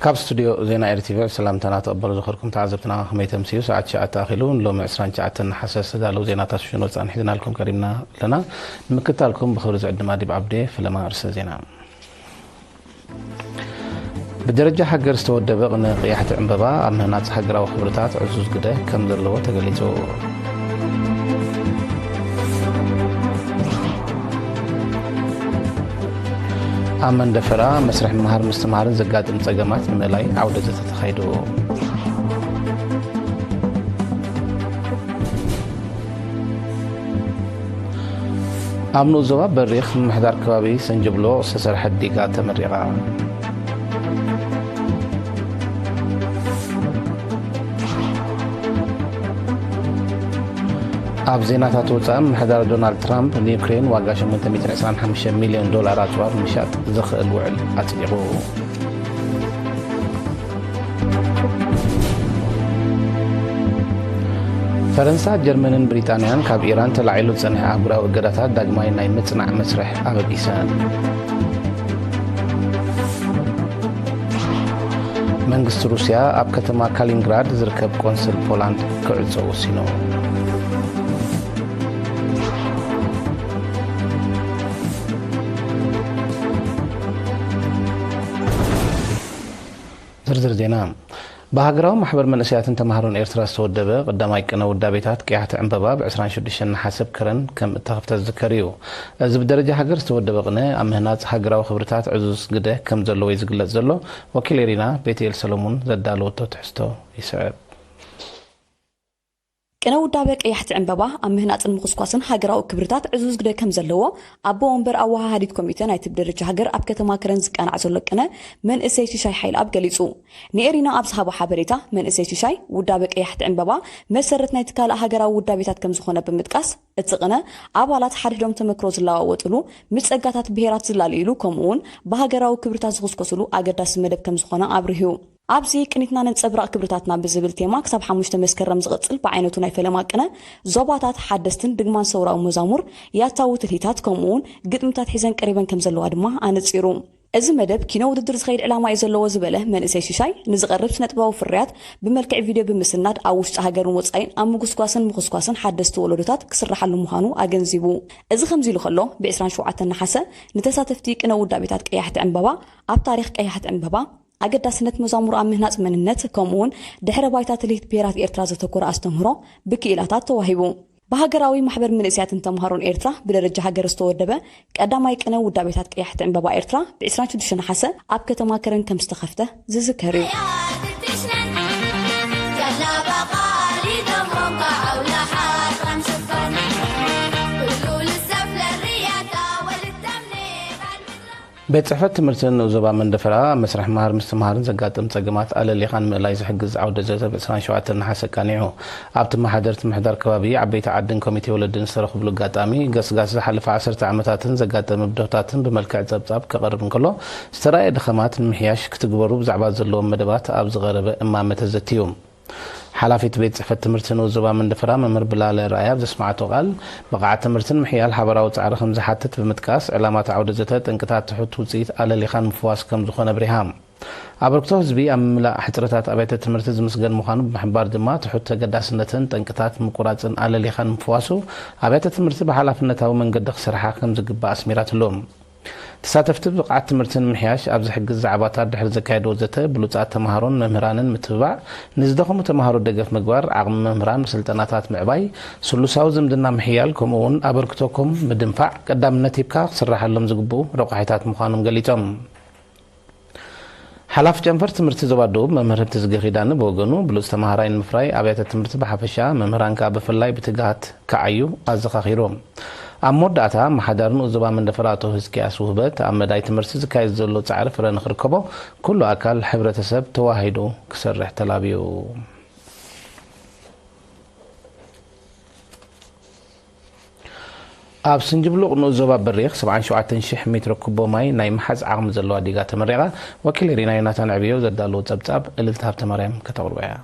ካብ ስቱድዮ ዜና ኤርቲቪ ሰላምታና ተቐበሉ ዝኸርኩም ተዓዘብትና፣ ከመይ ተምስዩ? ሰዓት ትሽዓተ ኣኺሉ። ንሎሚ ዕስራን ትሽዓተን ነሓሰ ዝተዳለዉ ዜናታት ሽኖ ጻንሒዝናልኩም ቀሪብና ኣለና። ንምክትታልኩም ብኽብሪ ዝዕድም ኣዲብ ዓብዴ። ፈለማ ኣርእስተ ዜና። ብደረጃ ሃገር ዝተወደበ ቅነ ቅያሕቲ ዕምበባ ኣብ ምህናጽ ሃገራዊ ክብርታት ዕዙዝ ግደ ከም ዘለዎ ተገሊጹ። ኣብ መንደፈራ መስርሕ ምምሃር ምስትምሃርን ዘጋጥም ጸገማት ንምእላይ ዓውደ ዘተ ተኻይዱ። ኣብ ንኡስ ዞባ በሪኽ ምምሕዳር ከባቢ ሰንጀብሎ ዝተሰርሐት ዲጋ ተመሪቓ። ኣብ ዜናታት ወጻኢ፣ ምምሕዳር ዶናልድ ትራምፕ ንዩክሬን ዋጋ ሸሞንተ ሚእትን ዕስራን ሓሙሽተ ሚልዮን ዶላር ኣጽዋር ምሻጥ ዘኽእል ውዕል ኣጽዲቑ። ፈረንሳ፣ ጀርመንን ብሪጣንያን ካብ ኢራን ተላዒሉ ዝጸንሐ ኣህጉራዊ እገዳታት ዳግማይ ናይ ምጽናዕ መስርሕ ኣበጊሰን። መንግስቲ ሩስያ ኣብ ከተማ ካሊንግራድ ዝርከብ ቆንስል ፖላንድ ክዕጾ ወሲኑ። ዝርዝር ዜና። ብሃገራዊ ማሕበር መንእሰያትን ተማሃሮን ኤርትራ ዝተወደበ ቀዳማይ ቅነ ውዳቤታት ቀያሕቲ ዕምበባ ብ ዕስራን ሽዱሽተን ነሓሰ ኣብ ከረን ከም እተኸፍተ ዝዝከር እዩ። እዚ ብደረጃ ሃገር ዝተወደበ ቅነ ኣብ ምህናጽ ሃገራዊ ክብርታት ዕዙዝ ግደ ከም ዘለዎ እዩ ዝግለጽ ዘሎ። ወኪል ኤሪና ቤትኤል ሰለሙን ዘዳለወቶ ትሕዝቶ ይስዕብ። ቅነ ውዳበ ቀያሕቲ ዕምበባ ኣብ ምህናጽን ምኹስኳስን ሃገራዊ ክብርታት ዕዙዝ ግደ ከም ዘለዎ ኣቦ ወንበር ኣወሃሃዲት ኮሚተ ናይቲ ብደረጃ ሃገር ኣብ ከተማ ከረን ዝቃናዕ ዘሎ ቅነ መንእሰይ ሽሻይ ሓይልኣብ ገሊጹ። ንኤሪና ኣብ ዝሃቦ ሓበሬታ፣ መንእሰይ ሽሻይ ውዳበ ቀያሕቲ ዕምበባ መሰረት ናይቲ ካልእ ሃገራዊ ውዳቤታት ከም ዝኾነ ብምጥቃስ፣ እቲ ቅነ ኣባላት ሓድሕዶም ተመክሮ ዝለዋወጥሉ፣ ምስ ጸጋታት ብሄራት ዝላለዩሉ፣ ከምኡ'ውን ብሃገራዊ ክብርታት ዝኹስኮስሉ ኣገዳሲ መደብ ከም ዝኾነ ኣብሪሁ። ኣብዚ ቅኒትና ነንጸብራቕ ክብርታትና ብዝብል ቴማ ክሳብ ሓሙሽተ መስከረም ዝቕጽል ብዓይነቱ ናይ ፈለማ ቅነ ዞባታት ሓደስትን ድግማን ሰውራዊ መዛሙር ያታዊ ትልሂታት ከምኡ'ውን ግጥምታት ሒዘን ቀሪበን ከም ዘለዋ ድማ ኣነጺሩ። እዚ መደብ ኪኖ ውድድር ዝኸይድ ዕላማ እዩ ዘለዎ ዝበለ መንእሰይ ሽሻይ ንዝቐርብ ስነጥበባዊ ፍርያት ብመልክዕ ቪድዮ ብምስናድ ኣብ ውሽጢ ሃገርን ወጻኢን ኣብ ምጉስጓስን ምኹስኳስን ሓደስቲ ወለዶታት ክስራሓሉ ምዃኑ ኣገንዚቡ። እዚ ከምዚ ኢሉ ከሎ ብዕስራን ሸውዓተን ነሓሰ ንተሳተፍቲ ቅነ ውዳቤታት ቀያሕቲ ዕምበባ ኣብ ታሪኽ ቀያሕቲ ዕምበባ ኣገዳስነት መዛሙር ኣብ ምህናጽ መንነት፣ ከምኡ'ውን ድሕረ ባይታ ትልሂት ብሄራት ኤርትራ ዘተኮረ ኣስተምህሮ ብክኢላታት ተዋሂቡ። ብሃገራዊ ማሕበር መንእሰያትን ተምሃሮን ኤርትራ ብደረጃ ሃገር ዝተወደበ ቀዳማይ ቅነ ውዳቤታት ቀያሕቲ ዕምበባ ኤርትራ ብ ዕስራን ሽዱሽተን ነሓሰ ኣብ ከተማ ከረን ከም ዝተኸፍተ ዝዝከር እዩ። ቤት ጽሕፈት ትምህርትን ንኡስ ዞባ መንደፈራ ኣብ መስርሕ ምሃር ምስትምሃርን ዘጋጥም ጸገማት ኣለሊኻ ንምእላይ ዝሕግዝ ዓውደ ዘተ ብ ዕስራን ሸውዓተን ነሓሰ ኣቃኒዑ። ኣብቲ መሓደርቲ ምሕዳር ከባቢ፣ ዓበይቲ ዓድን ኮሚቴ ወለድን ዝተረኽብሉ ኣጋጣሚ፣ ገስጋስ ዝሓለፈ ዓሰርተ ዓመታትን ዘጋጠመ ብድሆታትን ብመልክዕ ጸብጻብ ክቐርብ እንከሎ፣ ዝተራእየ ድኸማት ንምሕያሽ ክትግበሩ ብዛዕባ ዘለዎም መደባት ኣብ ዝቐረበ እማመ ተዘትዩ። ሓላፊት ቤት ጽሕፈት ትምህርቲ ንኡስ ዞባ መንደፈራ መምህር ብላለ ርኣያ ኣብ ዘስመዓቶ ቃል፣ ብቕዓት ትምህርትን ምሕያል ሓባራዊ ጻዕሪ ከም ዝሓትት ብምጥቃስ፣ ዕላማ እቲ ዓውደ ዘተ ጠንቅታት ትሑት ውጽኢት ኣለሊኻ ንምፍዋስ ከም ዝኾነ ኣብሪሃ። ኣበርክቶ ህዝቢ ኣብ ምምላእ ሕጽረታት ኣብያተ ትምህርቲ ዝምስገን ምዃኑ ብምሕባር ድማ፣ ትሑት ተገዳስነትን ጠንቅታት ምቁራጽን ኣለሊኻ ንምፍዋሱ፣ ኣብያተ ትምህርቲ ብሓላፍነታዊ መንገዲ ክሰርሓ ከም ዝግባእ ኣስሚራትሉ። ተሳተፍቲ ብቕዓት ትምህርቲ ንምሕያሽ ኣብ ዝሕግዝ ዛዕባታት ድሕሪ ዘካየድዎ ዘተ፣ ብሉጻት ተምሃሮን መምህራንን ምትብባዕ፣ ንዝደኸሙ ተምሃሮ ደገፍ ምግባር፣ ዓቕሚ መምህራን ስልጠናታት ምዕባይ፣ ስሉሳዊ ዝምድና ምሕያል፣ ከምኡ እውን ኣበርክቶኩም ምድንፋዕ ቀዳምነት ሂብካ ክስራሓሎም ዝግብኡ ረቋሒታት ምዃኖም ገሊጾም። ሓላፊ ጨንፈር ትምህርቲ ዞባ ደቡብ መምህር ህብትዝጊ ኪዳነ ብወገኑ፣ ብሉጽ ተምሃራይ ንምፍራይ ኣብያተ ትምህርቲ ብሓፈሻ፣ መምህራን ከኣ ብፍላይ ብትግሃት ክዓዩ ኣዘኻኺሩ። ኣብ መወዳእታ፣ ኣመሓዳሪ ንኡስ ዞባ መንደፈራ ኣቶ ህዝቅያስ ውህበት፣ ኣብ መዳይ ትምህርቲ ዝካየድ ዘሎ ጻዕሪ ፍረ ንኽርከቦ፣ ኩሉ ኣካል ሕብረተሰብ ተዋሂዱ ክሰርሕ ተላብዩ። ኣብ ስንጅብሉቕ ንኡስ ዞባ በሪኽ፣ ሰብዓን ሸውዓተን ሽሕ ሜትሮ ኩቦ ማይ ናይ ምሓዝ ዓቕሚ ዘለዋ ዲጋ ተመሪቓ። ወኪል ኤሪና ዮናታን ዕብዮ ዘዳለዎ ጸብጻብ እልልታ ሃብተማርያም ከተቕርቦ እያ።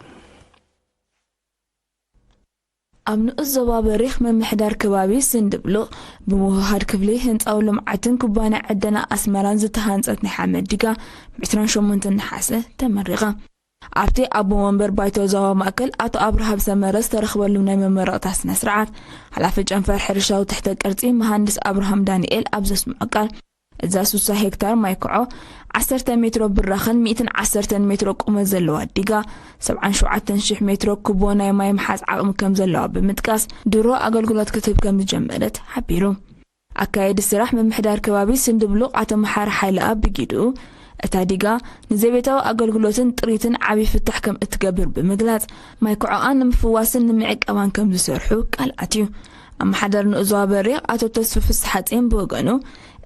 ኣብ ንኡስ ዞባ በሪኽ ምምሕዳር ከባቢ ስንድብሉቕ ብምውህሃድ ክፍሊ ህንፃዊ ልምዓትን ኩባንያ ዕደና ኣስመራን ዝተሃንፀት ናይ ሓመድ ዲጋ ብ ዕስራን ሸሞንተን ነሓሰ ተመሪቓ። ኣብቲ ኣቦ ወንበር ባይቶ ዞባ ማእከል ኣቶ ኣብርሃም ሰመረ ዝተረኽበሉ ናይ መመረቕታ ስነ ስርዓት፣ ሓላፊ ጨንፈር ሕርሻዊ ትሕተ ቅርጺ መሃንድስ ኣብርሃም ዳንኤል ኣብ ዘስምዖ ቃል፣ እዛ ስሳ ሄክታር ማይ ክዖ ዓሰርተ ሜትሮ ብራኸን ሚእትን ዓሰርተን ሜትሮ ቁመት ዘለዋ ዲጋ፣ ሰብዓን ሸውዓተን ሽሕ ሜትሮ ኩቦ ናይ ማይ ምሓዝ ዓቕሚ ከም ዘለዋ ብምጥቃስ፣ ድሮ ኣገልግሎት ክትህብ ከም ዝጀመረት ሓቢሩ። ኣካየዲ ስራሕ ምምሕዳር ከባቢ ስንድብሉቕ ኣቶ መሓሪ ሓይለኣብ ብጊድኡ፣ እታ ዲጋ ንዘቤታዊ ኣገልግሎትን ጥሪትን ዓብዪ ፍታሕ ከም እትገብር ብምግላጽ፣ ማይ ክዖኣ ንምፍዋስን ንምዕቃባን ከም ዝሰርሑ ቃል ኣትዩ። ኣመሓዳሪ ንኡስ ዞባ በሪኽ ኣቶ ተስፉ ፍስሓጼን ብወገኑ፣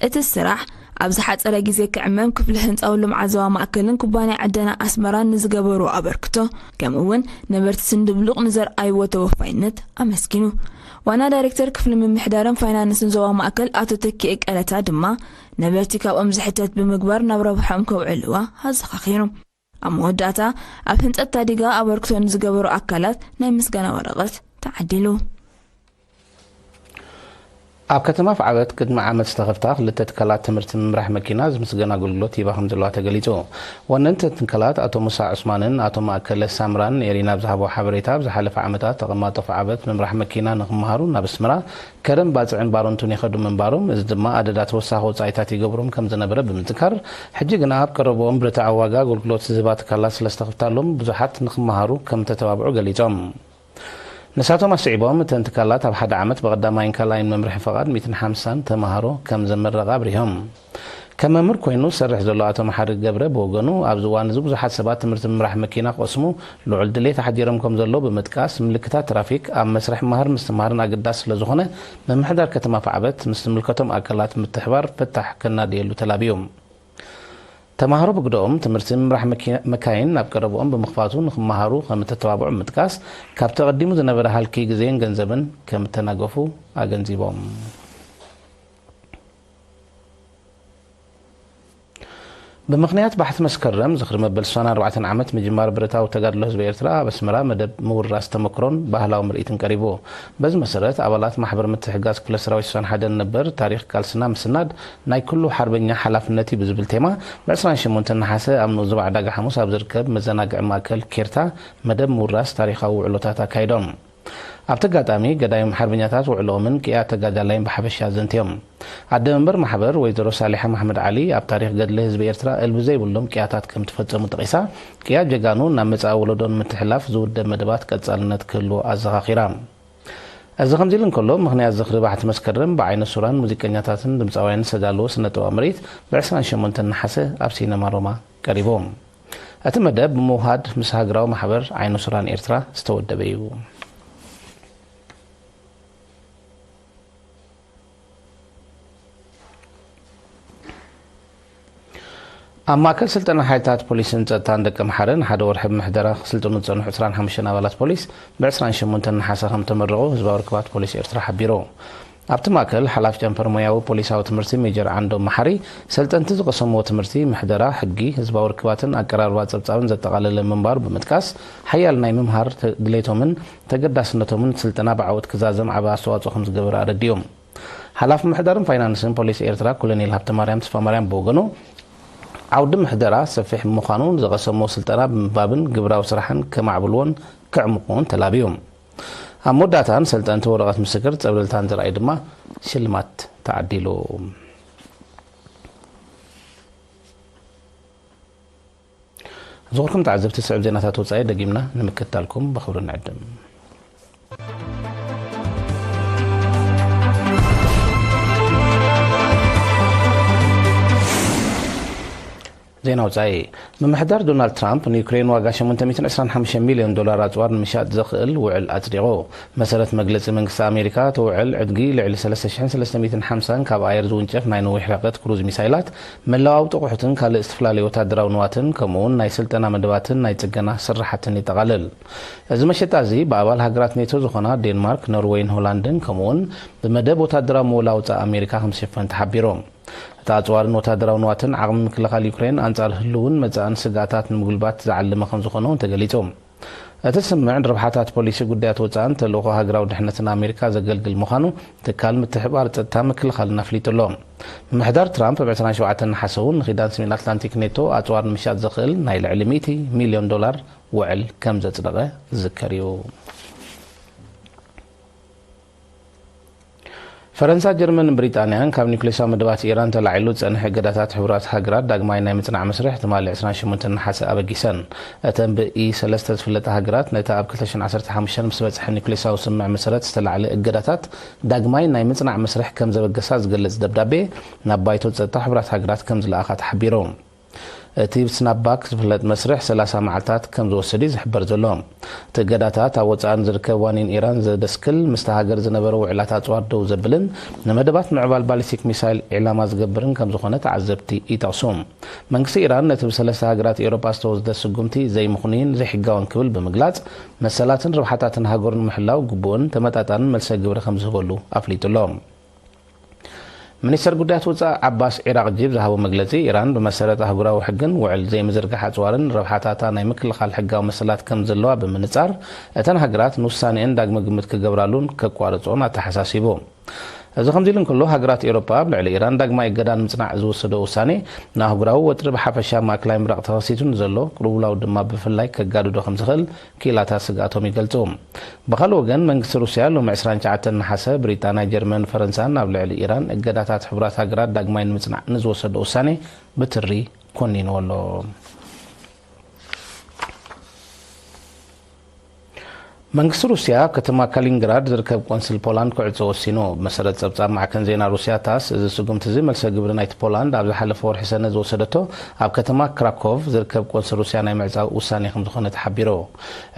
እቲ ስራሕ ኣብ ዝሓጸረ ግዜ ክዕመም ክፍሊ ህንጻዊ ልምዓት ዞባ ማእከልን ኩባንያ ዕደና ኣስመራን ንዝገበርዎ ኣበርክቶ፣ ከምኡ እውን ነበርቲ ስንድብሉቕ ንዘርኣይዎ ተወፋይነት ኣመስጊኑ። ዋና ዳይሬክተር ክፍሊ ምምሕዳርን ፋይናንስን ዞባ ማእከል ኣቶ ተኪኤ ቀለታ ድማ፣ ነበርቲ ካብኦም ዝሕተት ብምግባር ናብ ረብሓኦም ከውዕልዋ ኣዘኻኺሩ። ኣብ መወዳእታ፣ ኣብ ህንጸት ታዲጋ ኣበርክቶ ንዝገበሩ ኣካላት ናይ ምስጋና ወረቐት ተዓዲሉ። ኣብ ከተማ ፍዓበት ቅድሚ ዓመት ዝተኸፍታ ክልተ ትካላት ትምህርቲ ምምራሕ መኪና ዝምስገን ኣገልግሎት ይህባ ከም ዘለዋ ተገሊጹ። ዋነን እተን ትካላት ኣቶ ሙሳ ዑስማንን ኣቶ ማእከለ ሳምራን ኤሪና ኣብ ዝሃቦ ሓበሬታ፣ ኣብ ዝሓለፈ ዓመታት ተቐማጦ ፍዓበት ምምራሕ መኪና ንክመሃሩ ናብ ኣስመራ፣ ከረን ባጽዕን ባረንቱን ይኸዱ ምንባሮም፣ እዚ ድማ ኣደዳ ተወሳኺ ወጻኢታት ይገብሮም ከም ዝነበረ ብምዝካር፣ ሕጂ ግና ኣብ ቀረብኦም ብርትዓዊ ዋጋ ኣገልግሎት ዝህባ ትካላት ስለ ዝተኸፍታሎም ብዙሓት ንክመሃሩ ከም ተተባብዑ ገሊጾም። ንሳቶም ኣስዒቦም፣ እተን ትካላት ኣብ ሓደ ዓመት ብቐዳማይን ካልኣይን መምርሒ ፈቓድ ሚእትን ሓምሳን ተመሃሮ ከም ዘመረቓ ኣብሪሆም። ከም መምህር ኮይኑ ዝሰርሕ ዘሎ ኣቶ መሓሪ ገብረ ብወገኑ፣ ኣብዚ እዋን እዚ ብዙሓት ሰባት ትምህርቲ ምምራሕ መኪና ክቐስሙ ልዑል ድሌት ኣሕዲሮም ከም ዘለዉ ብምጥቃስ፣ ምልክታት ትራፊክ ኣብ መስርሕ ምምሃር ምስትምሃርን ኣገዳሲ ስለ ዝኾነ፣ ምምሕዳር ከተማ ፍዓበት ምስ ዝምልከቶም ኣካላት ምትሕባር ፍታሕ ከናድየሉ ተላብዩ። ተማሃሮ ብግደኦም፣ ትምህርቲ ምምራሕ መኪ-፣ መካይን ናብ ቀረብኦም ብምኽፋቱ ንኽመሃሩ ከም እተተባብዑ ብምጥቃስ፣ ካብቲ ኣቐዲሙ ዝነበረ ሃልኪ ግዜን ገንዘብን ከም እተናገፉ ኣገንዚቦም። ብምኽንያት ባሕቲ መስከረም ዝኽሪ መበል ስሳን ኣርባዕተን ዓመት ምጅማር ብረታዊ ተጋድሎ ህዝቢ ኤርትራ፣ ኣብ ኣስመራ መደብ ምውራስ ተመክሮን ባህላዊ ምርኢትን ቀሪቡ። በዚ መሰረት፣ ኣባላት ማሕበር ምትሕግጋዝ ክፍለ ሰራዊት ስሳን ሓደን ነበር፣ ታሪኽ ቃልስና ምስናድ ናይ ኩሉ ሓርበኛ ሓላፍነት እዩ ብዝብል ቴማ፣ ብ ዕስራን ሸሞንተን ነሓሰ ኣብ ንኡስ ዞባ ዕዳጋ ሓሙስ ኣብ ዝርከብ መዘናግዒ ማእከል ኬርታ መደብ ምውራስ ታሪኻዊ ውዕሎታት ኣካይዶም። ኣብቲ ኣጋጣሚ፣ ገዳይም ሓርበኛታት ውዕሎኦምን ቅያ ተጋዳላይን ብሓፈሻ ዘንትዮም። ኣደ መንበር ማሕበር ወይዘሮ ሳሊሓ መሓመድ ዓሊ፣ ኣብ ታሪኽ ገድሊ ህዝቢ ኤርትራ እልቢ ዘይብሎም ቅያታት ከም ትፈጸሙ ጠቒሳ፣ ቅያ ጀጋኑ ናብ መጻኢ ወለዶ ንምትሕልላፍ ዝውደብ መደባት ቀጻልነት ክህልዎ ኣዘኻኺራ። እዚ ከምዚ ኢሉ እንከሎ፣ ምኽንያት ዝኽሪ ባሕቲ መስከረም ብዓይነ ሱራን ሙዚቀኛታትን ድምጻውያንን ዝተዳለወ ስነ-ጥበባዊ ምርኢት ብ ዕስራን ሸሞንተን ነሓሰ ኣብ ሲነማ ሮማ ቀሪቡ። እቲ መደብ ብምውሃድ ምስ ሃገራዊ ማሕበር ዓይነ ሱራን ኤርትራ ዝተወደበ እዩ። ኣብ ማእከል ስልጠና ሓይልታት ፖሊስን ጸጥታን ደቀምሓረ ንሓደ ወርሒ ብምሕደራ ክስልጥኑ ዝጸንሑ ዕስራን ሓሙሽተን ኣባላት ፖሊስ ብ ዕስራን ሸሞንተን ነሓሰ ከም ተመረቑ ህዝባዊ ርክባት ፖሊስ ኤርትራ ሓቢሩ። ኣብቲ ማእከል፣ ሓላፊ ጨንፈር ሞያዊ ፖሊሳዊ ትምህርቲ ሜጀር ዓንዶም መሓሪ፣ ሰልጠንቲ ዝቐሰምዎ ትምህርቲ፣ ምሕደራ፣ ሕጊ፣ ህዝባዊ ርክባትን ኣቀራርባ ጸብጻብን ዘጠቓለለ ምንባሩ ብምጥቃስ፣ ሓያል ናይ ምምሃር ተ-፣ ድሌቶምን ተገዳስነቶምን ስልጠና ብዓወት ክዛዘም ዓቢ ኣስተዋጽኦ ከም ዝገበረ ኣረዲኡ። ሓላፊ ምሕዳርን ፋይናንስን ፖሊስ ኤርትራ ኮሎኔል ሃብተማርያም ተስፋማርያም ብወገኑ፣ ዓውዲ ምሕደራ ሰፊሕ ብምዃኑ፣ ዝቐሰምዎ ስልጠና ብምንባብን ግብራዊ ስራሕን ከማዕብልዎን ከዕምቑዎን ተላብዩ። ኣብ መወዳእታ ንሰልጠንቲ ወረቐት ምስክር ጸብለልታን ዘርኣይ ድማ ሽልማት ተዓዲሉ። ዝኽርኩም ተዓዘብቲ፣ ስዕብ ዜናታት ወጻኢ ደጊምና ንምክትታልኩም ብኽብሪ ንዕድም። ዜና ወጻኢ። ምምሕዳር ዶናልድ ትራምፕ ንዩክሬን ዋጋ ሸሞንተ ሚእትን ዕስራን ሓሙሽተ ሚልዮን ዶላር ኣጽዋር ንምሻጥ ዘኽእል ውዕል ኣጽዲቑ። መሰረት መግለጺ መንግስቲ ኣሜሪካ፣ እቲ ውዕል ዕድጊ ልዕሊ ሰለስተ ሽሕን ሰለስተ ሚእትን ሓምሳን ካብ ኣየር ዝውንጨፍ ናይ ነዊሕ ርሕቀት ክሩዝ ሚሳይላት፣ መለዋወጢ ኣቑሑትን ካልእ ዝተፈላለዩ ወታደራዊ ንዋትን፣ ከምኡ'ውን ናይ ስልጠና መደባትን ናይ ጽገና ስራሓትን የጠቓልል። እዚ መሸጣ እዚ ብኣባል ሃገራት ኔቶ ዝኾና ዴንማርክ፣ ኖርወይን ሆላንድን፣ ከምኡ'ውን ብመደብ ወታደራዊ መወላውጻ ኣሜሪካ ከም ዝሽፈን ተሓቢሩ። እቲ ኣጽዋርን ወታደራዊ ንዋትን ዓቕሚ ምክልኻል ዩክሬን ኣንጻር ህልውን መጻእን ስግኣታት ንምጉልባት ዝዓለመ ከም ዝኾነ እውን ተገሊጹ። እቲ ስምምዕ ንረብሓታት ፖሊሲ ጉዳያት ወጻእን ተልእኾ ሃገራዊ ድሕነትን ኣሜሪካ ዘገልግል ምዃኑ ትካል ምትሕብባር ጸጥታ ምክልኻልን ኣፍሊጡ ኣሎ። ምምሕዳር ትራምፕ ኣብ ዕስራን ሸውዓተን ነሓሰ እውን ንኪዳን ሰሜን ኣትላንቲክ ኔቶ ኣጽዋር ንምሻጥ ዘኽእል ናይ ልዕሊ ሚእቲ ሚልዮን ዶላር ውዕል ከም ዘጽደቐ ዝዝከር እዩ። ፈረንሳ፣ ጀርመንን ብሪጣንያን ካብ ኒውክሌሳዊ መደባት ኢራን ተላዒሉ ዝጸንሐ እገዳታት ሕቡራት ሃገራት ዳግማይ ናይ ምጽናዕ መስርሕ ትማሊ ዕስራን ሸሞንተን ነሓሰ ኣበጊሰን። እተን ብኢ ሰለስተ ዝፍለጣ ሃገራት ነቲ ኣብ ክልተ ሽሕን ዓሰርተ ሓሙሽተን ምስ በጽሐ ኒውክሌሳዊ ስምምዕ መሰረት ዝተላዕለ እገዳታት ዳግማይ ናይ ምጽናዕ መስርሕ ከም ዘበገሳ ዝገልጽ ደብዳቤ ናብ ባይቶ ጸጥታ ሕቡራት ሃገራት ከም ዝለኣኻ ተሓቢሩ። እቲ ብስናፕባክ ዝፍለጥ መስርሕ ሰላሳ መዓልታት ከም ዝወስድ እዩ ዝሕበር ዘሎ። እቲ እገዳታት ኣብ ወጻኢ ንዝርከብ ዋኒን ኢራን ዘደስክል ምስታ ሃገር ዝነበረ ውዕላት ኣጽዋር ደው ዘብልን ንመደባት ምዕባል ባሊስቲክ ሚሳይል ዒላማ ዝገብርን ከም ዝኾነ ተዓዘብቲ ይጠቕሱ። መንግስቲ ኢራን ነቲ ብሰለስተ ሃገራት ኤውሮጳ ዝተወስደ ስጉምቲ ዘይምኽኑይን ዘይሕጋውን ክብል ብምግላጽ፣ መሰላትን ረብሓታትን ሃገሩ ንምሕላው ግቡእን ተመጣጣንን መልሰ ግብሪ ከም ዝህበሉ ኣፍሊጡ ኣሎ። ሚኒስተር ጉዳያት ወጻኢ ዓባስ ዒራቕጂ ብዝሃቦ መግለጺ፣ ኢራን ብመሰረት ኣህጉራዊ ሕግን ውዕል ዘይምዝርጋሕ ኣጽዋርን ረብሓታታ ናይ ምክልኻል ሕጋዊ መሰላት ከም ዘለዋ ብምንጻር፣ እተን ሃገራት ንውሳኔአን ዳግመ ግምት ክገብራሉን ከቋርጾን ኣተሓሳሲቡ። እዚ ከምዚ ኢሉ እንከሎ፣ ሃገራት ኤውሮጳ ኣብ ልዕሊ ኢራን ዳግማይ እገዳ ንምጽናዕ ዝወሰዶ ውሳኔ ንኣህጉራዊ ወጥሪ ብሓፈሻ፣ ማእከላይ ምብራቕ ተኸሲቱ ንዘሎ ቅልውላው ድማ ብፍላይ ከጋድዶ ከም ዝኽእል ክኢላታት ስግኣቶም ይገልጹ። ብኻልእ ወገን፣ መንግስቲ ሩስያ ሎሚ ዕስራን ትሽዓተን ነሓሰ ብሪጣንያ፣ ጀርመን፣ ፈረንሳን ኣብ ልዕሊ ኢራን እገዳታት ሕቡራት ሃገራት ዳግማይ ንምጽናዕ ንዝወሰዶ ውሳኔ ብትሪ ኮኒንዎ ኣሎ። መንግስቲ ሩስያ ኣብ ከተማ ካሊንግራድ ዝርከብ ቆንስል ፖላንድ ክዕጾ ወሲኑ። ብመሰረት ጸብጻብ ማዕከን ዜና ሩስያ ታስ፣ እዚ ስጉምቲ እዚ መልሰ ግብሪ ናይቲ ፖላንድ ኣብ ዝሓለፈ ወርሒ ሰነ ዝወሰደቶ ኣብ ከተማ ክራኮቭ ዝርከብ ቆንስል ሩስያ ናይ ምዕጻው ውሳኔ ከም ዝኾነ ተሓቢሩ።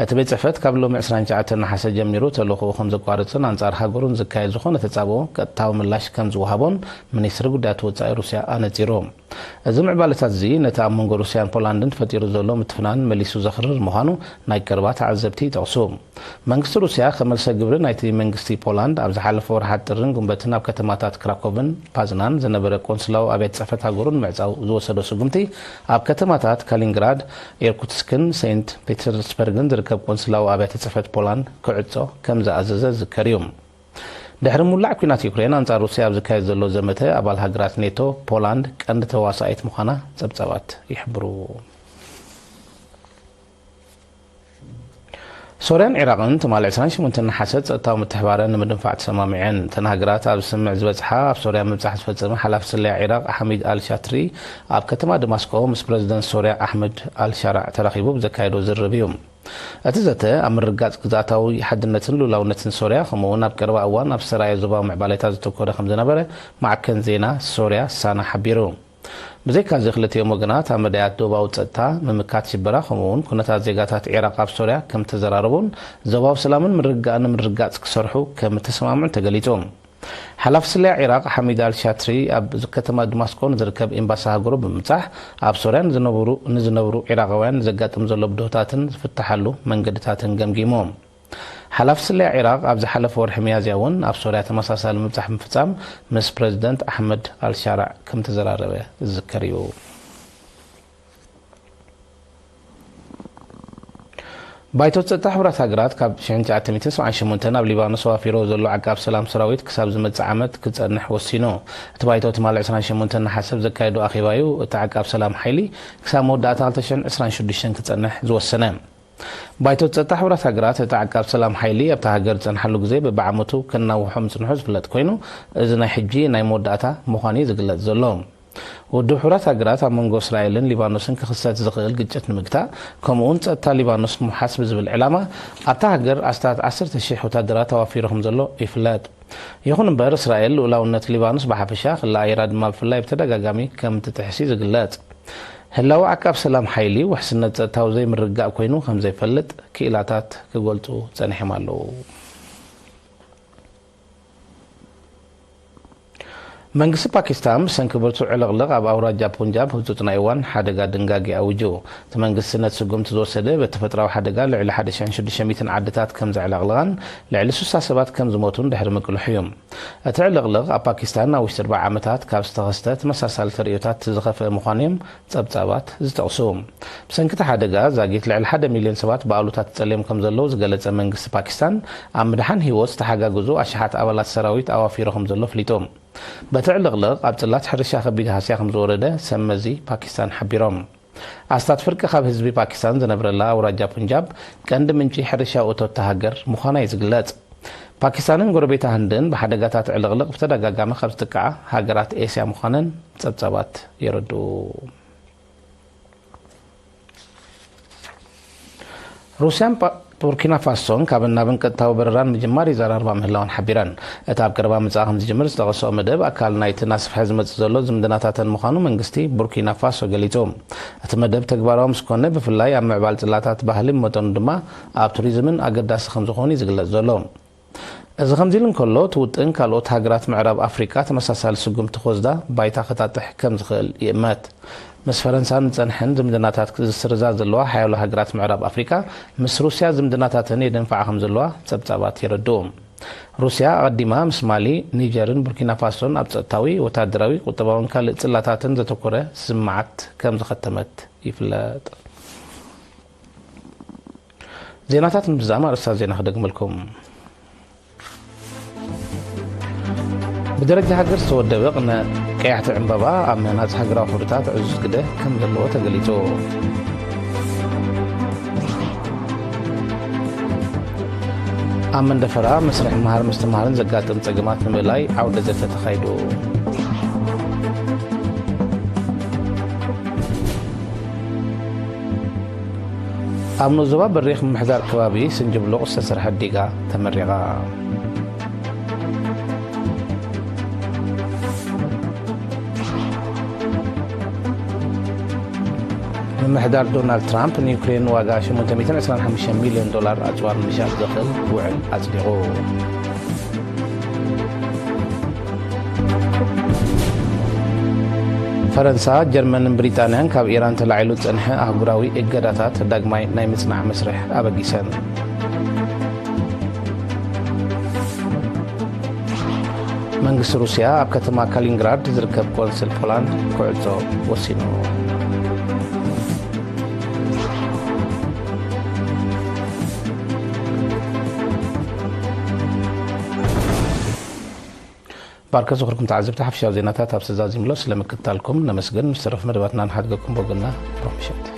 እቲ ቤት ጽሕፈት ካብ ሎሚ ዕስራን ትሽዓተን ነሓሰ ጀሚሩ ተልእኾኡ ከም ዘቋርጽን ኣንጻር ሃገሩን ዝካየድ ዝኾነ ተጻብኦ ቀጥታዊ ምላሽ ከም ዝወሃቦን ሚኒስትሪ ጉዳያት ወጻኢ ሩስያ ኣነጺሩ። እዚ ምዕባለታት እዚ ነቲ ኣብ መንጎ ሩስያን ፖላንድን ተፈጢሩ ዘሎ ምትፍናን መሊሱ ዘኽርር ምዃኑ ናይ ቀረባ ተዓዘብቲ ይጠቕሱ። መንግስቲ ሩስያ ከም መልሰ ግብሪ ናይቲ መንግስቲ ፖላንድ ኣብ ዝሓለፈ ወርሓት ጥርን ጉንበትን ኣብ ከተማታት ክራኮቭን ፓዝናን ዝነበረ ቆንስላዊ ኣብያተ ጽሕፈት ሃገሩ ንምዕጻው ዝወሰዶ ስጉምቲ፣ ኣብ ከተማታት ካሊንግራድ፣ ኢርኩትስክን ሴንት ፔተርስበርግን ዝርከብ ቆንስላዊ ኣብያተ ጽሕፈት ፖላንድ ክዕጾ ከም ዝኣዘዘ ዝዝከር እዩ። ድሕሪ ምውላዕ ኲናት ዩክሬን ኣንጻር ሩስያ ኣብ ዝካየድ ዘሎ ዘመተ፣ ኣባል ሃገራት ኔቶ ፖላንድ ቀንዲ ተዋሳኢት ምዃና ጸብጻባት ይሕብሩ። ሶርያን ዒራቕን ትማሊ ዕስራን ሸሞንተን ነሓሰ ጸጥታዊ ምትሕባረን ንምድንፋዕ ተሰማሚዐን። እተን ሃገራት ኣብ ስምምዕ ዝበጽሓ፣ ኣብ ሶርያ ምብጻሕ ዝፈጸመ ሓላፊ ስለያ ዒራቕ ሓሚድ ኣል ሻትሪ ኣብ ከተማ ደማስቆ ምስ ፕረዚደንት ሶርያ ኣሕመድ ኣል ሻራዕ ተራኺቡ ብዘካየዶ ዝርርብ እዩ። እቲ ዘተ ኣብ ምርግጋጽ ግዝኣታዊ ሓድነትን ልኡላውነትን ሶርያ፣ ከምኡ'ውን ኣብ ቀረባ እዋን ኣብ ዝተራእየ ዞባዊ ምዕባሌታት ዘተኮረ ከም ዝነበረ ማዕከን ዜና ሶርያ ሳና ሓቢሩ። ብዘይካዚ፣ ክልቲኦም ወገናት ኣብ መዳያት ዶባዊ ጸጥታ፣ ምምካት ሽበራ፣ ከምኡ'ውን ኩነታት ዜጋታት ዒራቕ ኣብ ሶርያ ከም እተዘራረቡን ዞባዊ ሰላምን ምርግጋእን ንምርግጋጽ ክሰርሑ ከም እተሰማምዑን ተገሊጹ። ሓላፊ ስለያ ዒራቕ ሓሚድ ኣል ሻትሪ ኣብ ከተማ ድማስቆ ንዝርከብ ኤምባሲ ሃገሩ ብምብጻሕ፣ ኣብ ሶርያ ንዝነብሩ፣ ንዝነብሩ ዒራቓውያን ዘጋጥም ዘሎ ብድሆታትን ዝፍትሓሉ መንገድታትን ገምጊሙ። ሓላፊ ስለያ ዒራቕ ኣብ ዝሓለፈ ወርሒ ሚያዝያ እውን ኣብ ሶርያ ተመሳሳሊ ምብጻሕ ምፍጻም ምስ ፕረዚደንት ኣሕመድ ኣልሻራዕ ከም ተዘራረበ ዝዝከር እዩ። ባይቶ ጸጥታ ሕቡራት ሃገራት ካብ ሽሕን ትሽዓተ ሚእትን ሰብዓን ሸሞንተን ኣብ ሊባኖስ ኣዋፊሮ ዘሎ ዓቃብ ሰላም ሰራዊት ክሳብ ዝመጽእ ዓመት ክጸንሕ ወሲኑ። እቲ ባይቶ ትማሊ ዕስራን ሸሞንተን ነሓሰ ኣብ ዘካየዶ ኣኼባ'ዩ እቲ ዓቃብ ሰላም ሓይሊ ክሳብ መወዳእታ ክልተ ሽሕን ዕስራን ሽዱሽተን ክጸንሕ ዝወሰነ። ባይቶ ጸጥታ ሕቡራት ሃገራት እቲ ዓቃብ ሰላም ሓይሊ ኣብታ ሃገር ዝጸንሓሉ ግዜ በብዓመቱ ከናውሖ ምጽንሑ ዝፍለጥ ኮይኑ፣ እዚ ናይ ሕጂ ናይ መወዳእታ ምዃኑ እዩ ዝግለጽ ዘሎ። ውድብ ሕቡራት ሃገራት ኣብ መንጎ እስራኤልን ሊባኖስን ክኽሰት ዝኽእል ግጭት ንምግታእ፣ ከምኡ'ውን ጸጥታ ሊባኖስ ምውሓስ ብዝብል ዕላማ፣ ኣብታ ሃገር ኣስታት ዓሰርተ ሽሕ ወታደራት ኣዋፊሩ ከም ዘሎ ይፍለጥ። ይኹን እምበር፣ እስራኤል ልኡላውነት ሊባኖስ ብሓፈሻ፣ ክልል ኣየራ ድማ ብፍላይ ብተደጋጋሚ ከም እትጥሕስ እዩ ዝግለጽ። ህላወ ዓቃብ ሰላም ሓይሊ፣ ውሕስነት ጸጥታዊ ዘይምርግጋእ ኮይኑ ከም ዘይፈልጥ ክኢላታት ክገልጹ ጸኒሖም ኣለዉ። መንግስቲ ፓኪስታን ብሰንኪ ብርቱዕ ዕልቕልቕ ኣብ ኣውራጃ ፑንጃብ ህጹጽ ናይ እዋን ሓደጋ ድንጋጌ ኣዊጁ። እቲ መንግስቲ ነቲ ስጉምቲ ዝወሰደ በቲ ተፈጥራዊ ሓደጋ ልዕሊ ሓደ ሽሕን ሽዱሽተ ሚእትን ዓድታት ከም ዘዕለቕለቓን ልዕሊ ስሳ ሰባት ከም ዝሞቱን ድሕሪ ምቅልሑ እዩ። እቲ ዕልቕልቕ ኣብ ፓኪስታን ኣብ ውሽጢ ኣርብዓ ዓመታት ካብ ዝተኸስተ ተመሳሳሊ ተርእዮታት ዝኸፍአ ምዃኑ እዮም ጸብጻባት ዝጠቕሱ። ብሰንኪ እቲ ሓደጋ ዛጊት ልዕሊ ሓደ ሚልዮን ሰባት ብኣሉታ ተጸልዮም ከም ዘለዉ ዝገለጸ መንግስቲ ፓኪስታን፣ ኣብ ምድሓን ህይወት ዝተሓጋገዙ ኣሽሓት ኣባላት ሰራዊት ኣዋፊሩ ከም ዘሎ ኣፍሊጡ። በቲ ዕልቕልቕ ኣብ ጽላት ሕርሻ ከቢድ ሃስያ ከም ዝወረደ ሰብ መዚ ፓኪስታን ሓቢሮም። ኣስታት ፍርቂ ካብ ህዝቢ ፓኪስታን ዝነብረላ ኣውራጃ ፑንጃብ ቀንዲ ምንጪ ሕርሻ እቶት እታ ሃገር ምዃና እዩ ዝግለጽ። ፓኪስታንን ጎረቤታ ህንድን ብሓደጋታት ዕልቕልቕ ብተደጋጋሚ ካብ ዝጥቅዓ ሃገራት ኤስያ ምዃነን ጸብጻባት የረድኡ። ሩስያን ፓ-፣ ቡርኪና ፋሶን ካብን ናብን ቀጥታዊ በረራን ምጅማር ይዘራርባ ምህላወን ሓቢረን። እቲ ኣብ ቀረባ ምጽኣ ከም ዝጅምር ዝጠቐስኦ መደብ ኣካል ናይቲ እናሰፍሐ ዝመጽእ ዘሎ ዝምድናታተን ምዃኑ መንግስቲ ቡርኪና ፋሶ ገሊጹ። እቲ መደብ ተግባራዊ ምስ ኮነ ብፍላይ ኣብ ምዕባል ጽላታት ባህሊ ብመጠኑ ድማ ኣብ ቱሪዝምን ኣገዳሲ ከም ዝኾኑ እዩ ዝግለጽ ዘሎ። እዚ ከምዚ ኢሉ እንከሎ፣ እቲ ውጥን ካልኦት ሃገራት ምዕራብ ኣፍሪቃ ተመሳሳሊ ስጉምቲ ክወስዳ ባይታ ከጣጥሕ ከም ዝኽእል ይእመት። ምስ ፈረንሳን ዝጸንሐን ዝምድናታት ዝስርዛ ዘለዋ ሓያሎ ሃገራት ምዕራብ ኣፍሪቃ፣ ምስ ሩስያ ዝምድናታተን የደንፍዓ ከም ዘለዋ ጸብጻባት የረድኡ። ሩስያ ኣቐዲማ ምስ ማሊ፣ ኒጀርን ቡርኪና ፋሶን ኣብ ጸጥታዊ፣ ወታደራዊ፣ ቁጠባውን ካልእ ጽላታትን ዘተኮረ ስምምዓት ከም ዝኸተመት ይፍለጥ። ዜናታት ንምዝዛም ኣርእስታት ዜና ክደግመልኩም። ብደረጃ ሃገር ዝተወደበ ቅነ ቀያሕቲ ዕምባባ ኣብ ምህናጽ ሃገራዊ ሕብርታት ዕዙዝ ግደ ከም ዘለዎ ተገሊጹ። ኣብ መንደፈራ መስርሕ ምሃር ምስትምሃርን ዘጋጥም ጸገማት ንምእላይ ዓውደ ዘተ ተኻይዱ። ኣብ ንኡስ ዞባ በሪኽ ምምሕዳር ከባቢ ስንጅብሉቕ ዝተሰርሐት ዲጋ ተመሪቓ። ምምሕዳር ዶናልድ ትራምፕ ንዩክሬን ዋጋ ሸሞንተ ሚእትን ዕስራን ሓሙሽተን ሚልዮን ዶላር ኣጽዋር ንምሻጥ ዘኽእል ውዕል ኣጽዲቑ። ፈረንሳ፣ ጀርመንን ብሪጣንያን ካብ ኢራን ተላዒሉ ዝጸንሐ ኣህጉራዊ እገዳታት ዳግማይ ናይ ምጽናዕ መስርሕ ኣበጊሰን። መንግስቲ ሩስያ ኣብ ከተማ ካሊንግራድ ዝርከብ ቆንስል ፖላንድ ክዕጾ ወሲኑ። ባርከ ዝኽርኩም ተዓዘብቲ፣ ሓፈሻዊ ዜናታት ኣብ ሰዛዚምሎ ስለ ምክትታልኩም ነመስግን። ምስ ተረፍ መደባትና ንሓድገኩም ብወገንና ብሩኽ ምሸት።